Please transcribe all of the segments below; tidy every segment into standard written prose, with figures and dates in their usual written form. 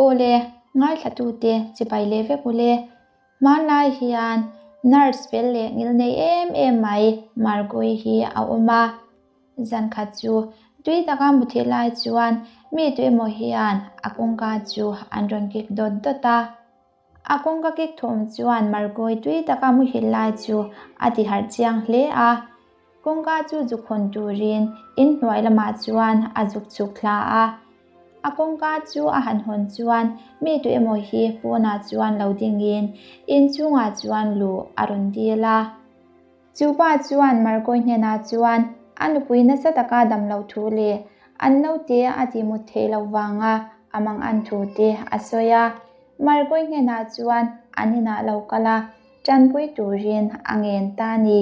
Aw le, ngaithlatute chibai leh vek u le. Hmanlai hian nurse fel leh ngilnei em em mai Margoi hi a awm a. Zan khat chu tui taka muthilh lai chuan mi tuemaw hian a kawngka chu an rawn kik dawt dawt a. A kawngka kik thawm chuan Margoi tui taka muhilh lai chu a ti harh chiang hle a. Kawngka chu zuk hawn turin in hnuai lamah chuan a zuk chhuk thla a. A kawngka chu a han hawn chuan mi tu emaw hi pawnah chuan lo dingin inchhungah chuan luh a rawn dil a. Chu pa chuan Margoi hnenah chuan a nupui nasa taka dam loh thu leh an naute a tih mut theih loh vanga a mangan thu te a sawi a. Margoi hnenah chuan an inah lo kal a, Tanpui turin a ngen ta a ni.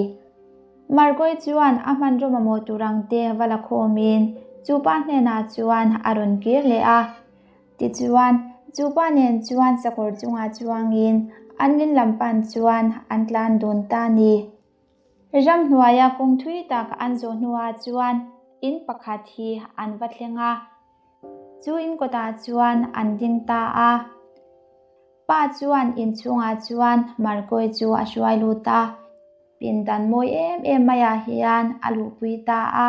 Margoi chuan a hmanraw mamawh tur ang te va la khawmin chu pa hnenah chuan a rawn kir leh a. Tichuan, chu pa nen chuan sakawr chungah chuangin an in lam pan chuan an tlan dun ta a ni. Ramhnuaia kawng thui tak an zawh hnuah chuan in pakhat hi an va thleng a. Chu in kawtah chuan an ding ta a. Pa chuan inchhungah chuan Markoi chu a hruai lut a, pindan mawi em em maiah hian a luhpui ta a.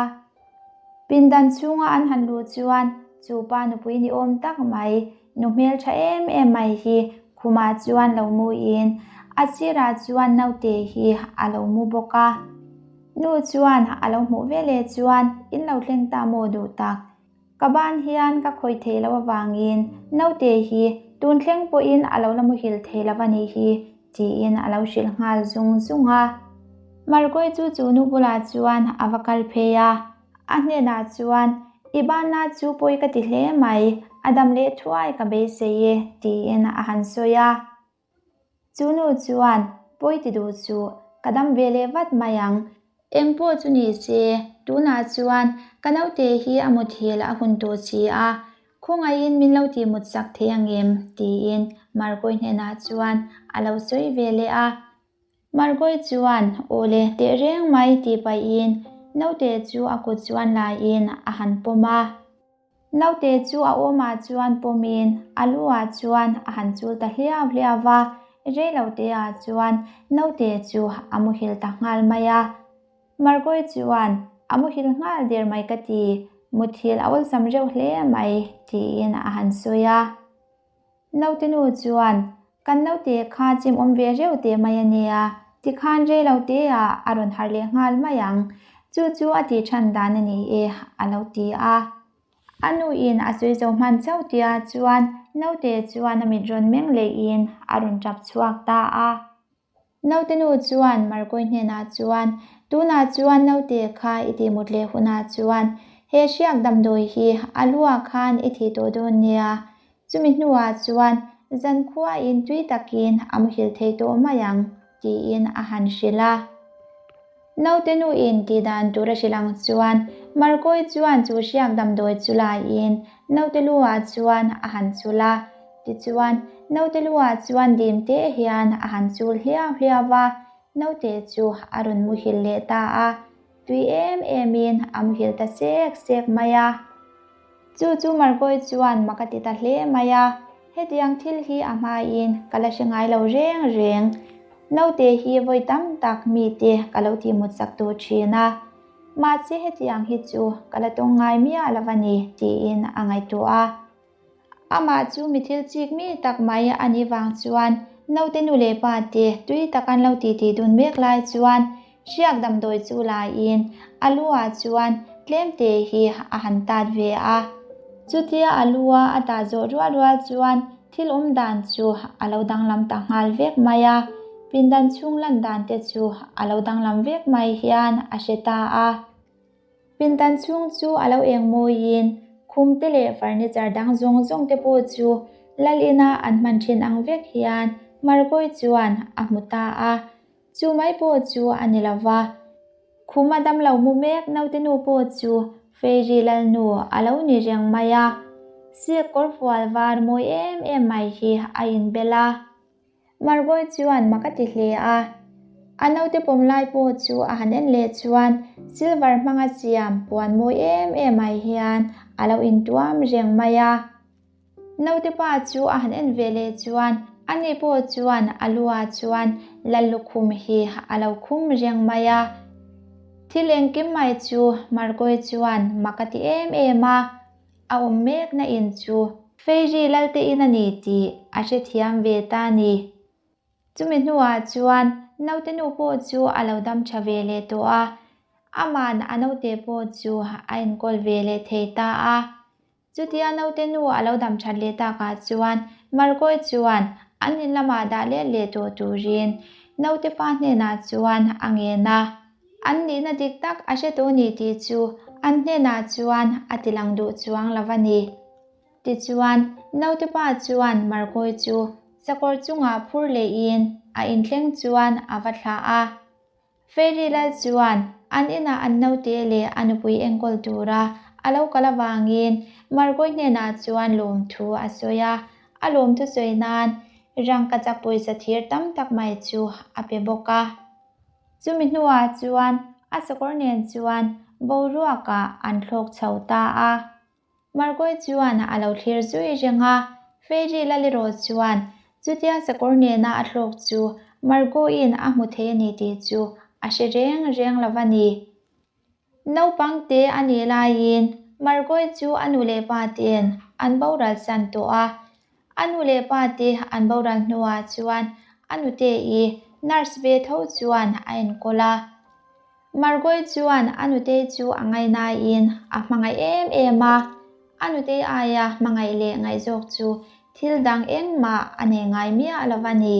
Pindan chhunga an han luh chuan chu pa nupui ni awm tak mai, nu hmeltha em em mai hi khumah chuan lo muin a sirah chuan naute hi a lo mu bawk a. Nu chuan a lo hmuh veleh chuan in lo thleng ta maw duh tak? Ka ban hian ka khawih theih loh avangin naute hi tun thleng pawhin a lo la muhil thei lo a nih hi, tiin a lo hrilh nghal zung zung a. Margoi chu chu nu bulah chuan a va kal phei a, a hnenah chuan, I banna chu pawi ka ti hle mai, a dam leh thuai ka beisei e, tiin a han sawi a. Chu nu chuan, Pawi ti duh chu, ka dam ve leh vat mai ang. Eng pawh chu ni se, tunah chuan ka naute hi a muthil a hun tawh si a, khawngaihin min lo tih mut sak thei ang em? tiin Margoi hnenah chuan a lo sawi ve leh a. Margoi chuan, Aw le, teh reng mai tih pahin naute chu a kut chuan laiin a han pawm a. Naute chu a awmah chuan pawmin a luah chuan a han chul ta hliau hliau va, reiloteah chuan naute chu a muhil ta nghal mai a. Margoi chuan, A muhil nghal der mai ka ti, muthil a awlsam reuh hle mai, tiin a han sawi a. Naute nu chuan, Kan naute kha chim awm ve reuh teh mai a nia, tikhan reiloteah a rawn harh leh nghal mai ang. Chu chu a tih than dan a ni e, a lo ti a. A nuin a sawi zo hman chauh tia chuan naute chuan a mit rawn meng lehin a rawn tap chhuak ta a. Naute nu chuan Margoi hnenah chuan, Tunah chuan naute kha i tih mut leh hunah chuan he hriak damdawi hi a luah khan i thih tawh dawn nia. Chumi hnuah chuan zankhuain tui takin a muhil thei tawh mai ang, tiin a han hrilh a. Naute nuin tih dan tur a hrilh ang chuan Margoi chuan chu hriak damdawi chu laiin naute luah chuan a han chul a. Tichuan, naute luah chuan dim te hian a han chul hliau hliau va, naute chu a rawn muhil leh ta a. Tui em emin a muhil ta sek sek mai a. Chu chu Margoi chuan mak a ti ta hle mai a, hetiang thil hi a hmain ka la hre ngai lo reng reng. Naute hi vawi tam tak mite ka lo tih mut sak tawh thin a, mahse hetiang hi chu ka la tawng ngai miah lo a ni tiin a ngaihtuah a. Amah chu mi thil chik mi tak mai a nih vang chuan naute nu leh pa te tui tak an lo titi dun mek lai chuan hriak damdawi chu laiin a lu ah chuan tlem te hi a han tat ve a. Chutia a lu a a tah zawh rual rual chuan thil awm dan chu a lo danglam ta nghal vek mai a, pindan chhung lan dan te chu a lo danglam vek mai hian a hre ta a. Pindan chhung chu a lo eng mawiin khum te leh furniture dang zawng zawng te pawh chu lal ina an hman thin ang vek hian Margoi chuan a hmu ta a, chu mai pawh chu a ni lo va. Khum a damlo mu mek naute nu pawh chu Fairy Lalnu a lo ni reng mai a, silk kawrfual var mawi em em mai hi a inbel a. Margoi chuan mak a ti hle a. A naute pawm lai pawh chu a han en leh chuan silver hmanga siam puan mawi em em ai hian a lo intuam reng mai a. Naute pa chu a han en ve leh chuan ani pawh chuan a lu ah chuan lal lukhum hi a lo khum reng mai a. Thil engkim mai chu Margoi chuan mak a ti em em a, a awm mekna in chu Fairy Lalte in a ni tih a hrethiam ve ta a ni. Chumi hnuah chuan naute nu pawh chu a lo dam tha ve leh tawh a, aman a naute pawh chu a enkawl ve leh thei ta a. Chutia naute nu a lo dam that leh takah chuan Margoi chuan an in lamah dah let leh tawh turin naute pa hnenah chuan a ngen a. An nihna dik tak a hre tawh ni tih chu an hnenah chuan a ti lang duh chuang lo a ni. Tichuan, naute pa chuan Margoi chu sakawr chungah phur lehin a inthleng chuan a va thlah a. Fairy Lal chuan an inah an naute leh a nupui enkawl tura a lo kal avangin Margoi hnenah chuan lawmthu a sawi a, a lawmthu sawi nan rangkachak pawisa thir tam tak mai chu a pe bawk a. Chumi hnuah chuan a sakawr nen chuan boruakah an thlawk chho ta a. Margoi chuan a lo thlir zui reng a, Fairy Laliro chuan chutia sakawr nena a thlawk chu Margoi'n a hmu thei a ni tih chu a hre reng reng lo va ni. Naupang te a nih laiin Margoi chu a nu leh pa te'n an boral san tawh a, a nu leh pa te an boral hnuah chuan a nute-i nurse ve tho chuan a enkawl a. Margoi chuan a nutei chu a ngainaiin a hmangaih em em a, a nutei aia hmangaih leh ngaihzawk chu thil dang engmah a nei ngai miah lo va ni.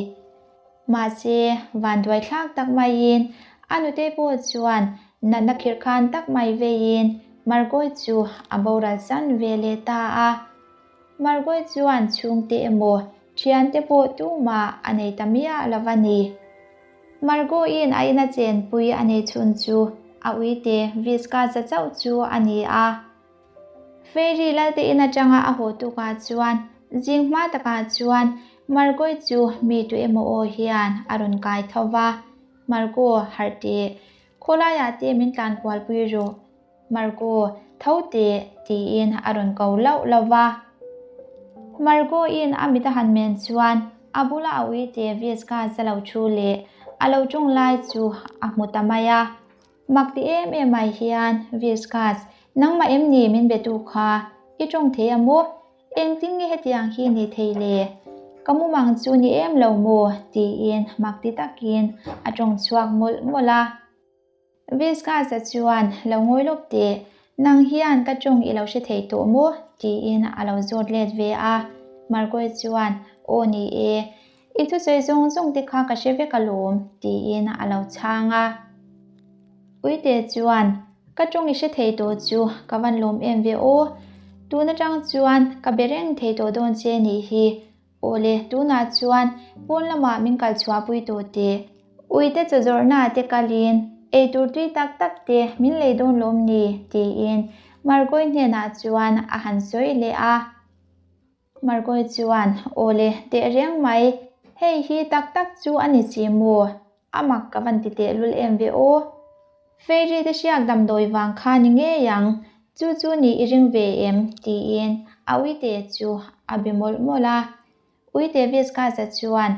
Mahse, vanduaithlak tak maiin a nutei pawh chuan natna khirhkhan tak mai veiin Margoi chu a boral san ve leh ta a. Margoi chuan chhungte emaw thiante pawh tumah a nei ta miah lo va ni. Margot-in a ina chenpui a nei chhun chu a uite Visca-za chauh chu a ni a. Fairy Lalte in atanga a haw tukah chuan zing hma takah chuan Margot-i chu mi tu emaw aw hian a rawn kai tho va, Margot, harh teh. Khawlaiah te min tlan kualpui rawh. Margot, tho teh, tiin a rawn ko lauh lauh va. Margot-in a mit a han men chuan a bula a uite Viska za lo thu leh a lo ṭawng lai chu a hmu ta mai a. Mak ti em em mai hian, Viskas, nangmah em ni min be tu kha? I ṭawng thei a maw? Engtin nge hetiang hi ni thei le? Ka mumang chu ni em lo maw? tiin mak ti takin a ṭawng chhuak mawlh mawlh a. Viscus-a chuan, Lo ngawi lawk teh, nang hian ka ṭawng i lo hre thei tawh maw? tiin a lo zawt let ve a. Margoi chuan, Aw ni e, i thusawi zawng zawng te kha ka hre vek alawm, tiin a lo chhang a. Uite chuan, Ka ṭawng i hre thei tawh chu ka van lawm em ve aw, tun aṭang chuan ka be reng thei tawh dawn che nih hi, Awle, tunah chuan pawn lamah min kal chhuahpui tawh teh. Uite chaw zawrhna te kalin eitur tui tak tak te min lei dawn lawm ni? tiin Margoi hnenah chuan a han sawi leh a. Margoi chuan, Awle, teh reng mai, hei hi tak tak chu a ni si maw? A mak ka van ti tehlul em ve aw. Fairy te hriak damdawi vang kha ni ngei ang, chu chu ni i ring ve em? tiin a uite chu a be mawlh mawlh a. Uite Viscus-a chuan,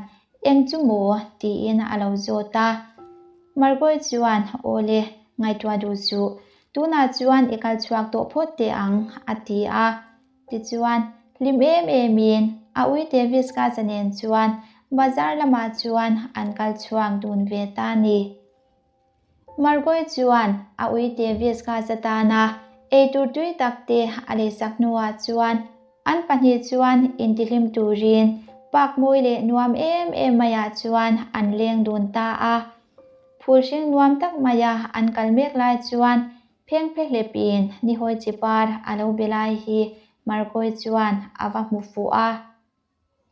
Eng chu maw? tiin a lo zawt a. Margoi chuan, Aw le, ngaihtuah duh suh. Tunah chuan i kal chhuak tawh phawt teh ang, a ti a. Tichuan, hlim em emin a uite Viscus-a nen chuan bazar lamah chuan an kal chhuak dun ve ta a ni. Margoi chuan a uite Viscus-a tana eitur tui tak te a leisak hnuah chuan an pahnih chuan intihlim turin park mawi leh nuam em em maiah chuan an leng dun ta a. Phul hring nuam tak maia an kal mek lai chuan Phengphe hlepin Nihawi Chipar a lo be lai hi Margoi chuan a va hmu fuh a.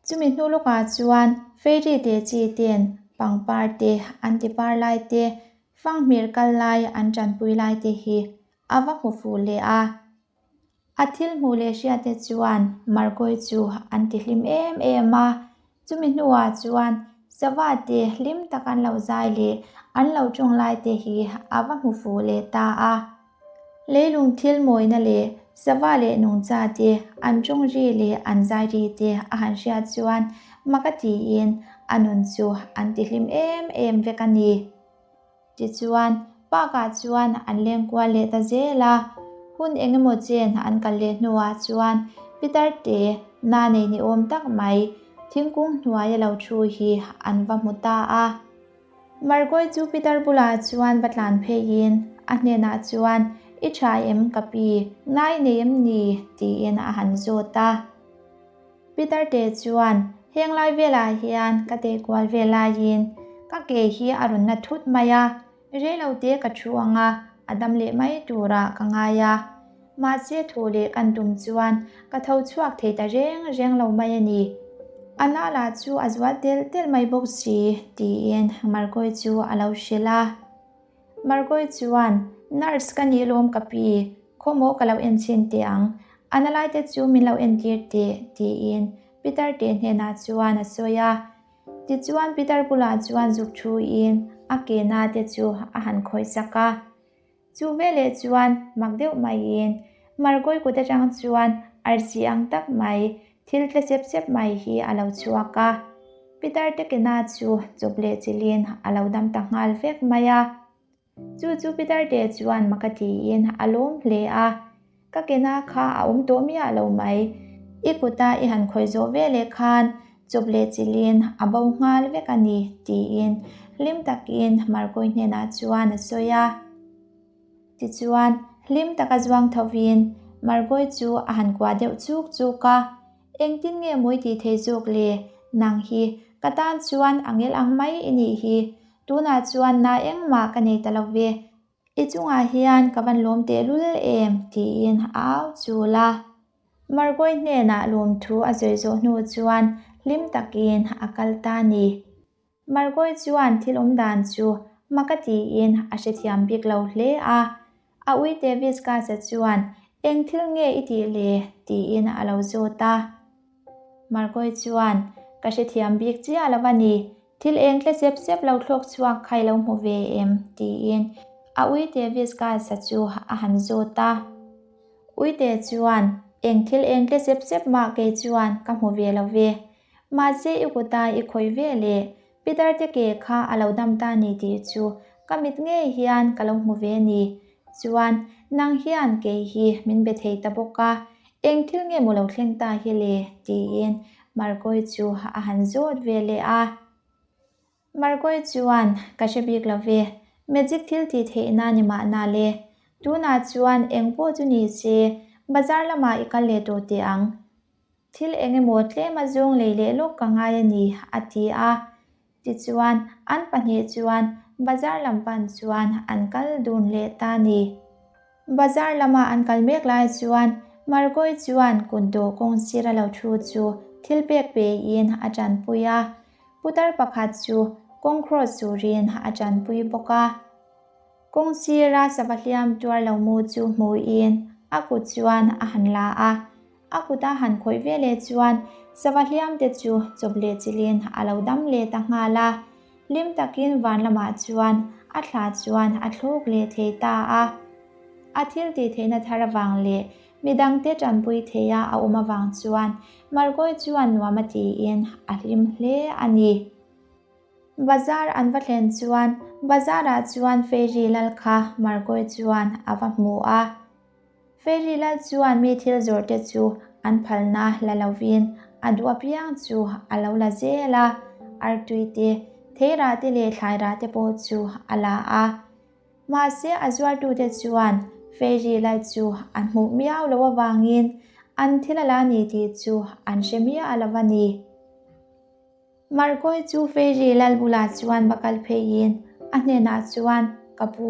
Chumi hnu lawkah chuan Fairy te chi ten pangpar te an ti par lai te, fanghmir kal lai an tanpui lai te hi a va hmu fuh leh a. A thil hmuh leh hriat te chuan Margoi chu an ti hlim em em a. Chumi hnuah chuan sava te hlim tak an lo zai leh an lo tawng lai te hi a va hmu fuh leh ta a. Leilung thil mawina leh Sava leh nungcha te an tawng ri leh an zai ri te a han hriat chuan mak a tiin a nun chu an tihlim em em vek a ni. Tichuan, park ah chuan an leng kual leh ta zel a, hun eng emaw chen an kal leh hnuah chuan pitar te na nei ni awm tak mai thingkung hnuaia lo thu hi an va hmu ta a. Margoi chu pitar bulah chuan va tlan pheiin a hnenah chuan, I tha em ka pi, ngai nei em ni? tiin a han zawt a. Pitar te chuan, Heng lai velah hian ka tei kual ve laiin ka ke hi a rawn na thut mai a, reilo te ka thu ang a, a dam leh mai turah ka ngai a. Mahse thu leh kan tum chuan ka tho chhuak thei ta reng reng lo mai a ni. A na lah chu a zual telh telh mai bawk si, tiin Margoi chu a lo hrilh a. Margoi chuan, Nurse ka nih lawm ka pi, khawmaw ka lo en chhin teh ang, a na lai te chu min lo entir teh, tiin Peter te hnenah chuan a sawi a. Tichuan Peter bulah chuan zuk thuin a ke na te chu a han khawih sak a. Chu veleh chuan mak deuh maiin Margoi kut atang chuan arsi ang tak mai thil tle sep sep mai hi a lo chhuak a. Pitar te kena chu chawp leh chilhin a lo dam ta nghal vek mai a. Chu chu Pitar te chuan mak a tiin a lawm hle a. Ka kena kha a awm tawh miah lo mai. I kuta i han khawih zawh veleh khan chawp leh chilhin a bo nghal vek a ni, tiin hlim takin Margoi hnenah chuan a sawi a. Tichuan, hlim taka zuang thovin Margoi chu a han kuah deuh chuk chuk a. Engtin nge mawi tih thei zawk le? Nang hi ka tan chuan a ngel ang mai i nih hi. Tunah chuan na engmah ka nei ta lo ve. I chungah hian ka van lawm tehlul em? tiin a au chul a. Margoi hnenah lawmthu a sawi zawh hnu chuan hlim takin a kal ta a ni. Margoi chuan thil awm dan chu mak a tiin a hrethiam bik lo hle a. A uite Viscas-a chuan eng thil nge i tih le? tiin a lo zawt a. Margoi chuan, Ka hrethiam bik chiah lo a ni. Thil eng tle sep sep lo thlawk chhuak kha i lo hmu ve em? tiin a uite Viscas-a chu a han zawt a. Uite chuan, Eng thil eng tle sep sep mah kei chuan ka hmu ve lo ve. Mahse i kuta i khawih ve le, Peter te ke kha a lo dam ta ni tih chu ka mit ngei hian ka lo hmu ve ni. Chuan, nang hian kei hi min be thei ta bawk a, eng thil nge maw lo thleng ta hi le? tiin Margoi chu a han zawt ve leh a. Margoi chuan, Ka hre bik lo ve, magic thil tih theihna ni mahna le. Tunah chuan eng pawh chu ni se, bazar lamah i kal leh tawh teh ang. Thil eng emaw tlem a zawng lei leh lawk ka ngai a ni, a ti a. Tichuan, an pahnih chuan bazar lam pan chuan an kal dun leh ta a ni. Bazar lama an kal mek lai chuan Margoi chuan kutdawh kawng sira lo thu chu thil pek pein a tanpui a. Putar pakhat chu kawng cross turin a tanpui bawk a. Kawng sira sava hliam tuar lo mu chu hmuin a kut chuan a han la a. A kut a han khawih ve leh chuan sava hliam te chu chawp leh chilhin a lo dam leh ta nghal a. Hlim takin van lamah chuan a thla chuan a thluk leh thei ta a. A thil tih theihna thar avang leh midangte tanpui theia a awm avang chuan Margoi chuan nuam a tiin a hlim hle a ni. Bazar an va thlen chuan bazar ah chuan Fairy lal kha Margoi chuan a va hmu a. Fairy lal chuan mi thil zawrh te chu an phalna la lovin a duh apiang chu a lo la zel a, artui te, theirah te leh thlairah te pawh chu a la a. Mahse a zuartute chuan Fairy lal chu an hmuh miau loh avangin an thil a la ni tih chu an hre miah lo a ni. Margoi chu Fairy lal bulah chuan va kal pheiin a hnenah chuan, Ka pu,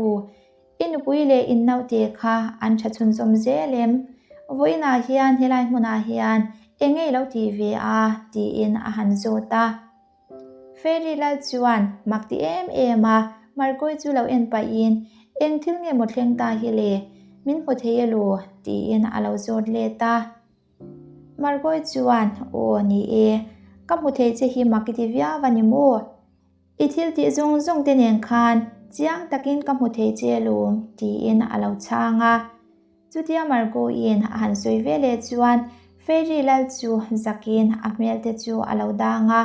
i nupui leh in naute kha an tha chhunzawm zel em? Vawiinah hian helai hmunah hian eng nge i lo tih ve a? tiin a han zawt a. Fairy lal chuan mak ti em em a, Margoi chu lo en pahin, Eng thil nge maw thleng ta hi le? Min hmu thei elo? tiin a lo zawt let a. Margoi chuan, Aw ni e, ka hmu thei che hi mak i ti viau a ni maw? I thil tih zawng zawng te nen khan chiang takin ka hmu thei che alawm, tiin a lo chhang a. Chutia Margot-in a han sawi ve leh chuan Fairy lal chu zakin a hmel te chu a lo dang a.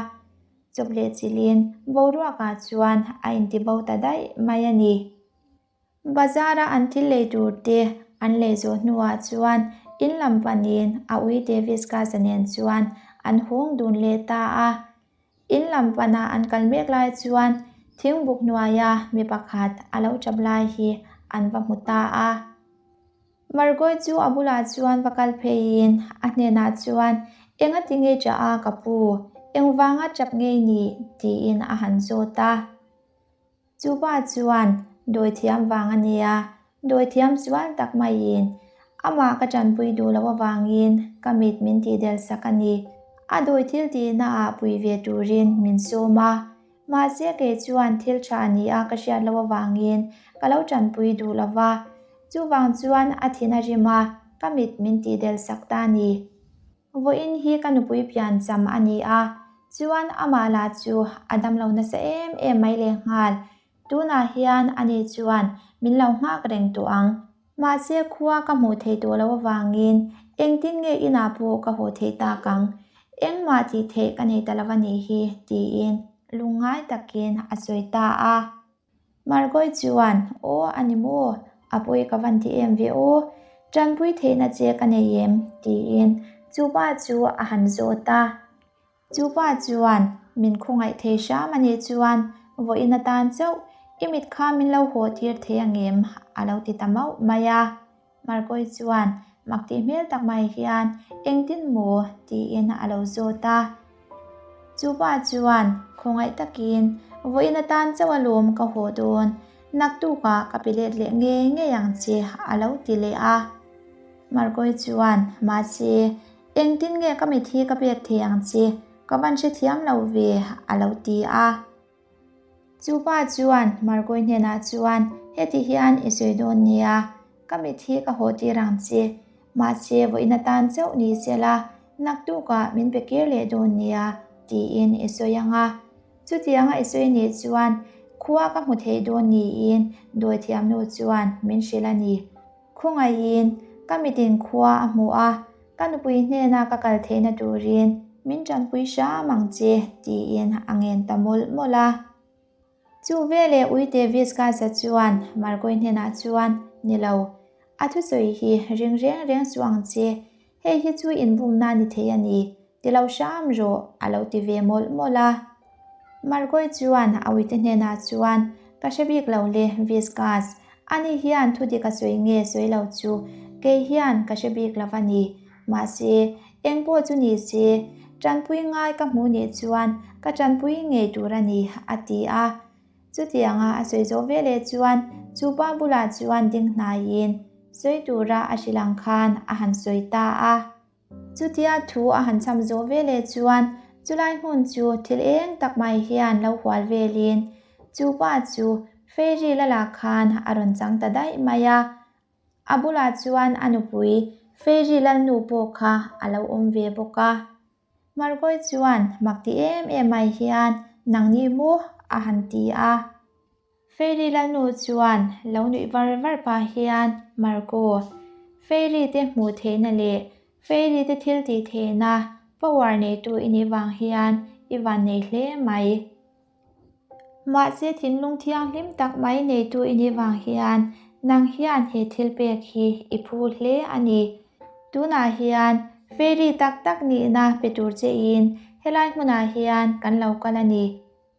Chawp leh chilhin boruakah chuan a intibo ta daih mai a ni. Bazar-a an thil lei tur te an lei zawh hnuah chuan in lam panin a ui Davis Gaza nen chuan an hawng dun leh ta a. In lam pana an kal mek lai chuan thingbuk hnuaia mi pakhat a lo tap lai hi an va hmu ta a. Margoi chu a bulah chuan va kal pheiin a hnenah chuan, Enga ti nge tah a ka pu? Engvanga tap ngei ni? tiin a han zawt a. Chu pa chuan, Dawithiam vang a nia, dawithiam sual tak maiin amah ka tanpui duh loh avangin ka mit min tihdel sak a ni. A dawi thil tihna ah pui ve turin min sawm a, mahse kei chuan thil tha ni a ka hriat loh avangin ka lo tanpui duh lo va, chuvang chuan a thin a rim a, ka mit min tihdel sak ta a ni. Vawiin hi ka nupui pian cham a ni a, chuan amah lah chu a damlo nasa em em mai lehnghal. Tunah hian ani chuan min lo nghak reng tawh ang. Mahse khua ka hmuh theih tawh loh avangin engtin nge inah pawh ka haw theih tak ang? Engmah tih theih ka nei ta lo a nih hi, tiin lungngai takin a sawi ta a. Margoi chuan, Aw, a ni maw? A pawi ka van ti em ve aw? Tanpui theihna che ka nei em? tiin chu pa chu a han zawt a. Chu pa chuan, Min khawngaih thei hram a nih chuan vawiin atan chauh i mit kha min lo haw tir thei angem? a lo ti ta mauh mai a. Margoi chuan mak tih hmel tak mai hian, Engtin maw? tiin a lo zawt a. Chu pa chuan khawngaih takin, Vawiin atan chauh alawm ka haw dawn, naktukah ka pe let leh ngei ngei ang che a lo ti leh a. Margoi chuan, Mahse, engtin nge ka mit hi ka pek thei ang che, ka van hrethiam lo ve a lo ti a. Chu pa chuan Margoi hnenah chuan, Heti hian i sawi dawn nia, ka mit hi ka haw tir ang che, mahse vawiin atan chauh ni sela, naktukah min pe kir leh dawn nia, tiin i sawi ang a. Chutianga i sawi nih chuan khua ka hmu thei dawn niin dawithiamnu chuan min hrilh a ni. Khawngaihin ka mitin khua a hmu a, ka nupui hnena ka kal theihna turin min tanpui hram ang che, tiin a ngen ta mawlh mawlh a. Chu veleh Uite Viscas-a chuan Margoi hnenah chuan, Ni lo, a thusawi hi ring reng reng suh ang che, hei hi chu inbumna ni thei a ni, ti lo hram rawh, a lo ti ve mawlh mawlh a. Margoi chuan a uite hnenah chuan, Ka hre bik lo le, Viscas, ani hian thu dik a sawi nge sawi lo chu kei hian ka hre bik lo a ni. Mahse, eng pawh chu ni se, tanpui ngai ka hmuh nih chuan ka tanpui ngei tur a ni, a ti a. Chutianga a sawi zawh veleh chuan chu pa bulah chuan ding hnaiin sawi tura a hrilh ang khan a han sawi ta a. Chutia thu a han cham zawh veleh chuan chulai hmun chu thil eng tak mai hian lo hual velin chu pa chu fairy la lah khan a rawn chang ta daih mai a. A bulah chuan a nupui fairy lalnu pawh kha a lo awm ve bawk a. Margoi chuan mak ti em em mai hian nangni maw a han ti a. Fairy Lalnu chuan lo nuih var var pah hian Marco, Fairy te hmuh theihna leh Fairy te thil tih theihna power neitu i nih vang hian i van nei hle mai. Mahse thinlung thianghlim tak mai neitu i nih vang hian nang hian he thil pek hi i phu hle a ni. Tunah hian Fairy tak tak nihna pe tur chein helai hmunah hian kan lo kal a ni.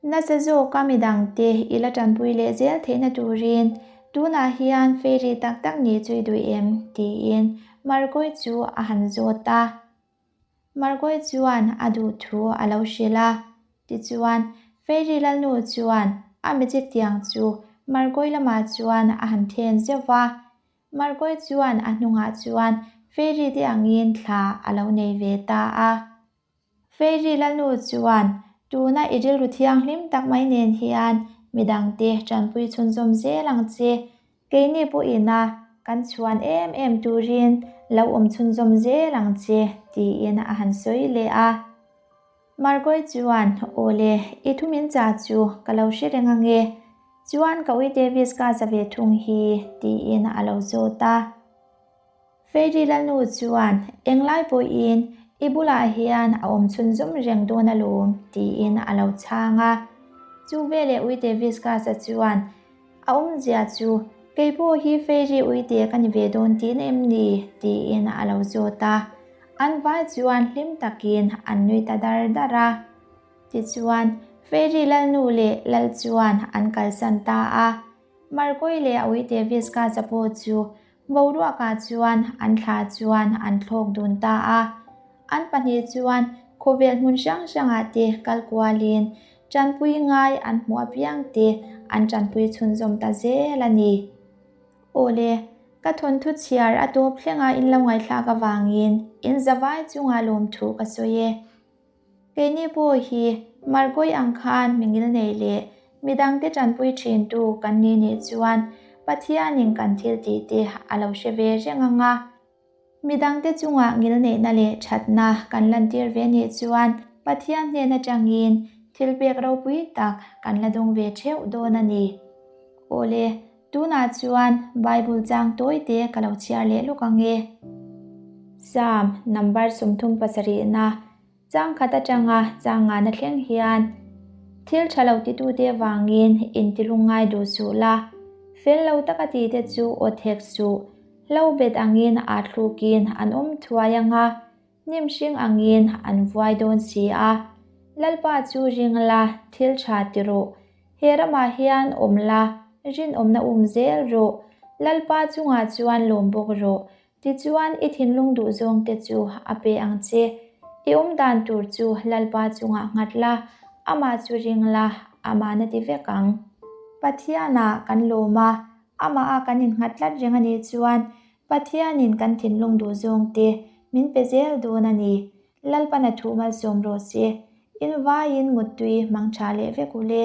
Nasa zawka midangte i la tanpui leh zel theihna turin tunah hian fairy tak tak nih chu i duh em? tiin Margoi chu a han zawt a. Margoi chuan a duh thu a lo hrilh a. Tichuan, fairy lalnu chuan a magic tiang chu Margoi lamah chuan a han then zeuh va. Margoi chuan a hnungah chuan fairy te angin thla a lo nei ve ta a. Fairy Lalnu chuan, Tuna i rilru thianghlim tak mai nen hian midangte tanpui chhunzawm zel ang che. Keini pawhina kan chhuan em em turin lo awm chhunzawm zel ang che, tiin a han sawi leh a. Margoi chuan, Aw le, i thu min chah chu ka lo hre reng ange. Chuan ka ui Davis ka za ve thung hi, tiin a lo zawt a. Fairy Lalnu chuan, Englai pawhin i bulah hian a awm chhunzawm reng dawn alawm, tiin a lo chhang a. Chu veleh Uite Viscus-a chuan, A awmzia chu, kei pawh hi Fairy Uite ka ni ve dawn tihna em ni? tiin a lo zawt a. An vai chuan hlim takin an nui ta dar dar a. Tichuan, Fairy Lalnu leh Lal chuan an kalsan ta a. Margoi leh a Uite Viscus-a pawh chu Boruakah chuan an thla chuan an thlawk dun ta a. An pahnih chuan khawvel hmun hrang hrangah te kal kualin tanpui ngai an hmuh apiang te an tanpui chhunzawm ta zel a ni. Awle, ka thawnthu chhiar a tawp thlenga in lo ngaihthlak avangin in zavai chunga lawmthu ka sawi e. Keini pawh hi Margoi ang khan mi ngilnei leh midangte tanpui thintu kan ni nih chuan Pathianin kan thil tih te a lo hre ve reng ang a. Midangte chungah ngilneihna leh thatna kan lantir ve nih chuan Pathian hnen atangin thil pek ropui tak kan la dawng ve theuh dawn a ni. Awle, Tunah chuan Bible chang tawite ka lo chhiar leh lawk ang e. Psalm number 37 na chang khat atanga chang ngana thleng hian thil tha lo titute avangin intilung ngai duh suh la, fel lo taka tite chu aw thek suh, hlo bet angin aa thlukin an awm thuai ang a, hnim hring angin an vuai dawn si a. Lalpa chu ring la, thil tha ti rawh. He ramah hian awm la, rinawmna um zel rawh. Lalpa chungah chuan lawm bawk rawh. Tichuan i thinlung duhzawngte chu a pe ang che. I awm dan tur chu Lalpa chungah nghat la, amah chu ring la, amah na ti vek ang. Pathianah kan lawm a, amah a kan innghat tlat reng a nih chuan Pathianin kan thinlung duhzawngte min pe zel dawn a ni. Lalpan a thu malsawm rawh se. In vaiin muttui hmang tha leh vek u le.